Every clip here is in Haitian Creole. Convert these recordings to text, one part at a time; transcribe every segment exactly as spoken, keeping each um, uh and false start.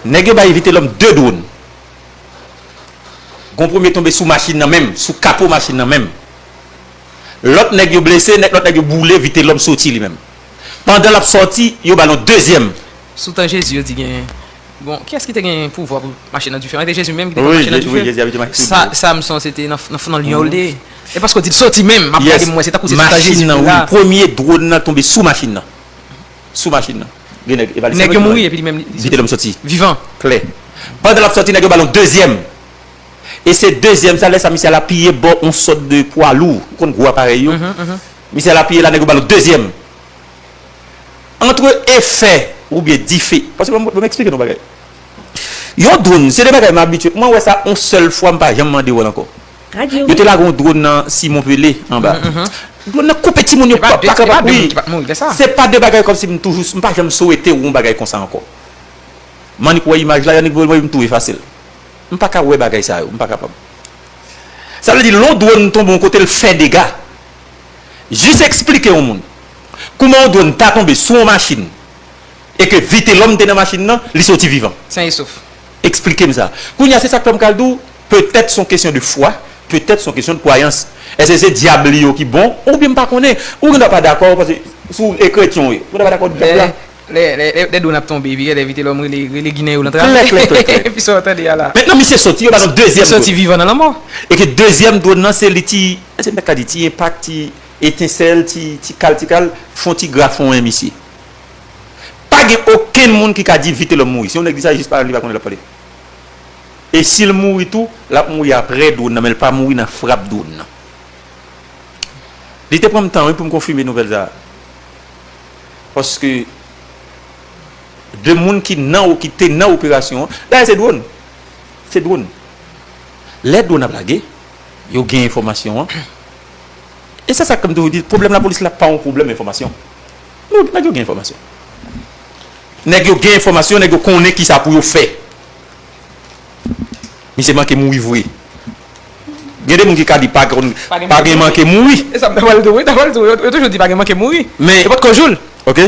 Nèg yo bay Vitelhomme de dwòn. Gon premye tonbe sou machin nan menm, sou kapo machin nan menm. Lòt nèg yo blese, nèg, lòt nèg yo boule, Vitelhomme soti li menm. Pandan l ap sòti, yo ba l yon dezyèm. Sou tan Jezi, yo di gen. Bon, kiyès ki te gen pouvwa pou mache nan dife? An, se te Jezi menm ki te konn mache nan dife. Wi, Jezi abitye mache sou dife. Sa, Samson, se te nan, nan, nan lyon l te ye. E paske w di l soti menm, m ap gade m wè, se tankou se sou tan Jezi la. Machin nan, wi, premye dwòn nan tonbe sou machin nan. Sou machin nan. Gen nèg evalye sa. Nèg yo mouri, epi li menm, li, li Vitelhomme soti. Vivan. Klè. Pandan l ap sòti, nèg yo ba l yon dezyèm. E se dezyèm sa, lè sa, misye al apiye bò yon sòt de pwa lou. Ou konn gwo aparèy yo? Misye al apiye la, nèg yo ba l yon dezyèm. Antre efè oubyen dife. Paske ban m, ban m eksplike nou bagay. Yon dwòn, se de bagay m abitye. Mwen wè sa yon sèl fwa, m pa janm mande wè l ankò. Yo te lage yon dwòn nan Simon Pele anba. Dwòn nan koupe timoun yo, pòp pa kapab mouri. Se pa de bagay kòmsi m toujou, m pa janm swete wè yon bagay konsa ankò. M annik wè imaj la, yo annik voye l mwen, m tou efase l. M pa ka wè bagay sa yo, m pa kapab. Sa vle di, lè yon dwòn tonbe yon kote, l fè dega. Jis eksplike yon moun kouman yon dwòn ta tonbe sou yon machin e ke Vitelhomme te nan machin nan, li soti vivan. Sen e sof. Eksplike m sa. Kounye a, se sa k fè m ka di w, petèt se yon kesyon de fwa, petèt se yon kesyon de kwayans. Èske se dyab li yo ki bon? Oubyen m pa konnen. Ou gen dwa pa dakò, paske si w e kretyen w ye, ou gen dwa pa dakò dyab la. Lè, lè, lè, lè dwòn ap tonbe, epi genlè Vitelhomme rele, rele Ginen yo nan travè. Klè, klè, klè, klè. Epi sa w tande a la. Mentnan, misye soti, yo ba l yon dezyèm dwòn. Li soti vivan nan lanmò. E ke dezyèm dwòn nan, se li ti, se nèg ka di, ti enpak, ti etensèl, ti, ti kal, ti kal, fè yon ti grafon en misye. Pa gen okenn moun ki ka di Vitelhomme mouri. Si yon nèg di sa, jis pa li pa konnen l ap pale. E si l mouri tou, l ap mouri apre dwòn nan, men l pa mouri nan frap dwòn nan. Li te pran m tan, wi, pou m konfime nouvèl sa a. Paske de moun ki nan, ki te nan operasyon an, dayè se dwòn. Se dwòn. Lè dwòn ap lage, yo gen enfòmasyon an. E se sa k fè m toujou di, pwoblèm lapolis la pa yon pwoblèm enfòmasyon. Non, nèg yo gen enfòmasyon. Nèg yo gen enfòmasyon, nèg yo konnen kisa pou yo fè. Misye manke mouri vre. Gen de moun ki ka di pa gen, pa gen manke mouri. E sa m ta pral di w, wi, ta pral di w, yo, yo toujou di pa gen manke mouri. Men yo potko jou l. Ok.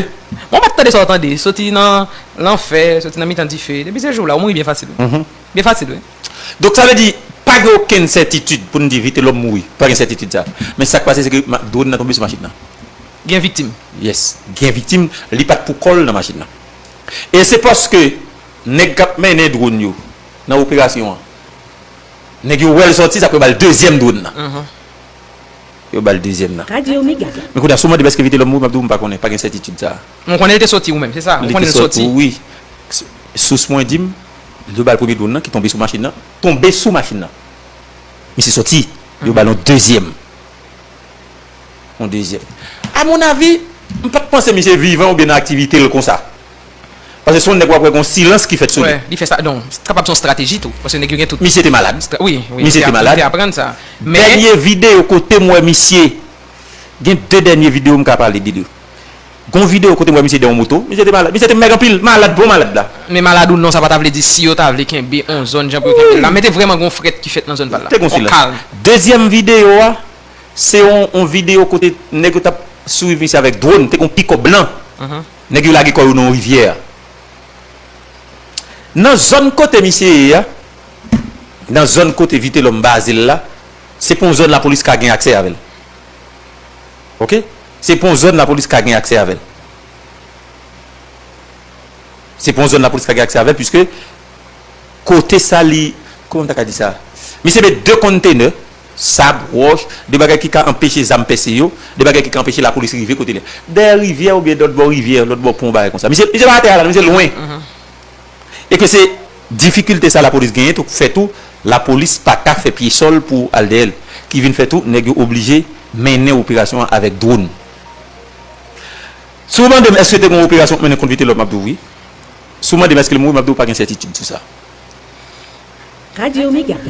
Mwen pa t tande sa w tande, soti nan lanfè, soti nan mitan dife. Depi se jou la, ou mouri byen fasil. Byen fasil, wi. Donk, sa vle di, pa gen okenn sètitid pou n di Vitelhomme mouri. Pa gen sètitid sa. Men sa k pase, se ke ma-, dwòn nan tonbe sou machin nan. Gen viktim. Yes. Gen viktim, li pa t pou kò l nan machin nan. E se paske nèg k ap mennen dwòn yo nan operasyon an, nèg yo wè l sòti, sa fè yo ba l dezyèm dwòn nan. Yo ba l dezyèm nan. Men kounye a, si w mande m èske Vitelhomme mouri, m ap di w m pa konnen, pa gen sètitid sa a. Mwen konnen li te soti ou menm, se sa? Ou konnen l soti, wi. Sous mwen di m, yo ba l premye dwòn nan ki tonbe sou machin nan, tonbe sou machin nan. Misye soti, yo ba l yon dezyèm. Yon dezyèm. A mon avi, m pa t panse misye vivan oubyen nan aktivite l konsa. Paske se yon nèg w ap wè gon silans ki fèt sou li. Wè, li fè sa. Non, kapab se yon estrateji tou. Paske nèg yo gen tout. Misye te malad. Wi, wi. Misye te malad. Te aprann sa. Men dènye videyo kote m wè misye, gen de dènye videyo m ka pale de li. Gon videyo kote m wè misye dèyè yon moto. Misye te malad. Misye te mèg anpil. Malad, bon malad la. Men malad ou non, sa pa ta vle di si yo ta vle kenbe yon zòn jan pou yo kenbe l la. Men te vrèman gon frèt ki fèt nan zòn pa l la. Te gon silans. Yon kalm. Dezyèm videyo a, se yon, yon videyo kote nèg yo t ap swiv misye avèk dwòn. Te gon pikòp blan. Nèg yo lage kò yo nan yon rivyè. Nan zòn kote misye ye a, nan zòn kote Vitelhomme baze l la, se pa yon zòn lapolis ka gen aksè avè l. Ok? Se pa yon zòn lapolis ka gen aksè avè l. Se pa yon zòn lapolis ka gen aksè avè l, piske kote sa li, kòman m ta ka di sa? Misye met de kontenè, sab, wòch, de bagay ki ka anpeche zam pèse yo, de bagay ki ka anpeche lapolis rive kote li. Dèyè rivyè oubyen lòt bò rivyè, lòt bò pon, bagay konsa. Misye, misye pa atè a la, misye lwen. E ke se difikilte sa lapolis genyen tou, fè tou, lapolis pa ka fè pye sòl pou al dèyè l, ki vin fè tou, nèg yo oblije mennen operasyon an avèk dwòn. Si w mande m èske te gen yon operasyon k mennen kont Vitelhomme, m ap di w wi. Si w mande m èske l mouri, m ap di w pa gen sètitid sou sa.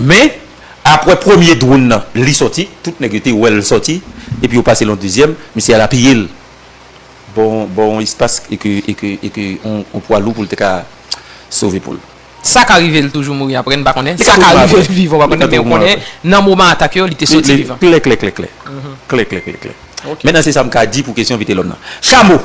Men, apre premye dwòn nan, li sòti, tout nèg yo te wè l sòti, epi yo pase l yon dezyèm, misye al apiye l. Bon, bon, espas e ke, e ke, e ke on, on pwa lou pou l te ka sove po l. Sa ka rive l toujou mouri apre, n pa konnen. Sa ka rive l vivan, w pa konnen, men ou konnen, nan moman atak yo, li te soti vivan. Klè, klè, klè, klè. Klè, klè, klè, klè. Mentnan, se sa m ka di pou kesyon Vitelhomme nan. Chamo!